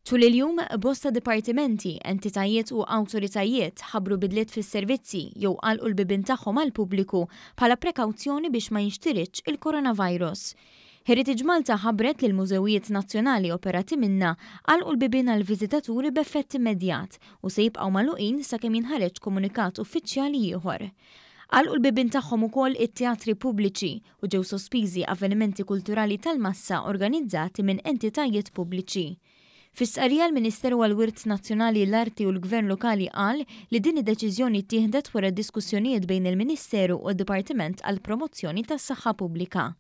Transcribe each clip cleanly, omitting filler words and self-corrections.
Tul il-jum, bosta dipartimenti, entitajiet u awtoritajiet ħabbru bidliet fis-servizzi jew għalqu l-bibien tagħhom għall-pubbliku bħala prekawzjoni biex ma jinxtiridx il-coronavirus. Heritage Malta ħabbret li l-mużewijiet nazzjonali operati minnha għalqu l-bibien għall-viżitaturi b'effett immedjat u se jibqgħu magħluqin sakemm jinħareġ komunikat uffiċjali ieħor. Għalqu l-bibien tagħhom ukoll it-teatri pubbliċi u ġew sospiżi avvenimenti kulturali tal-massa organizzati minn entitajiet pubbliċi. Fi stqarrija l-Ministeru għall-Wirt Nazzjonali, l-Arti u l-Gvern Lokali qal li din id-deċiżjoni ttieħdet wara diskussjonijiet bejn il-Ministeru u d-Dipartiment għall-Promozzjoni tas-Saħħa Pubblika.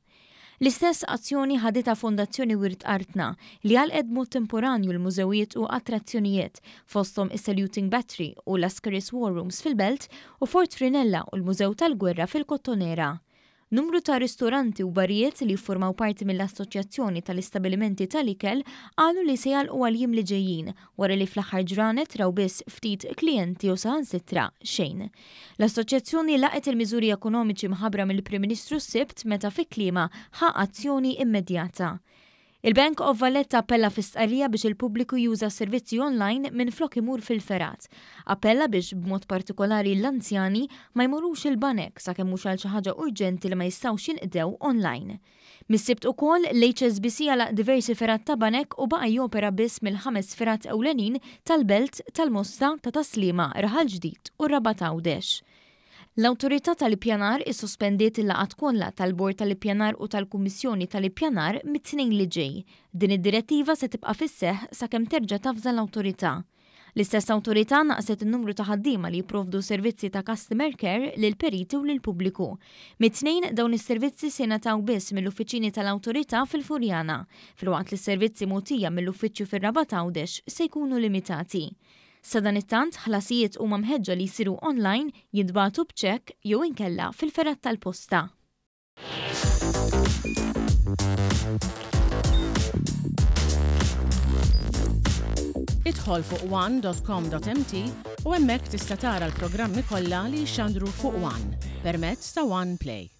L-istess azzjoni ħaditha Fondazzjoni Wirt Artna li għalqet b'mod temporanju l-mużewijiet u attrazzjonijiet, fosthom is-Saluting Battery u Lascaris War Rooms fil-Belt u Fort Rinella u l-Mużew tal-Gwerra fil-Kottonera. Numru ta' ristoranti u barijiet li jiffurmaw parti mill-Assoċjazzjoni tal-Istabilimenti tal-Ikel qalu li se jagħlqu għall-jiem li ġejjin wara li fl-aħħar ġranet raw biss ftit klijenti u saħansitra xejn. L-Assoċjazzjoni laqgħet il-miżuri ekonomiċi mħabbra mill-Prim Ministru s-Sibt meta fi kliemha ħa azzjoni immedjata. Il-Bank of Valletta appella fi stqarrija biex il-pubbliku juża s-servizzi online minflok imur fil-fergħat. Appella biex, b'mod partikolari l-anzjani, ma jmorrux il-banek sakemm mhux għal xi ħaġa urġenti li ma jistgħux jinqdew online. Mis-Sibt ukoll, l-HSBC għalaq diversi fergħat ta' banek u baqa' jopera biss mill-ħames fergħat ewlenin tal-Belt, tal-Mosta, ta' Tas-Sliema, Raħal Ġdid u r-Rabat Għawdex. L-Awtorità tal-Ippjanar issospendiet il-laqgħat kollha tal-Bord tal-Ippjanar u tal-Kummissjoni tal-Ippjanar mit-Tnejn li ġej. Din id-direttiva se tibqa' fis-seħħ sakemm terġa' tavża l-Awtorità. L-istess Awtorità naqqset in-numru ta' ħaddiema li jipprovdu servizzi ta' customer care lill-periti u lill-pubbliku. Mit-Tnejn dawn is-servizzi se jingħataw biss mill-uffiċini tal-Awtorità fil-Furjana, filwaqt li s-servizzi mogħtija mill-uffiċċju fir-Rabat Għawdex se jkunu limitati. Sadanittant, ħlasijiet huma mħeġġa li jsiru online, jintbagħtu b'ċekk jew inkella fil-fergħat tal-posta. Idħol fuq one dot com dot mt u hemmhekk tista' tara l-programmi kollha li jixxandru fuq one permezz ta' One Play.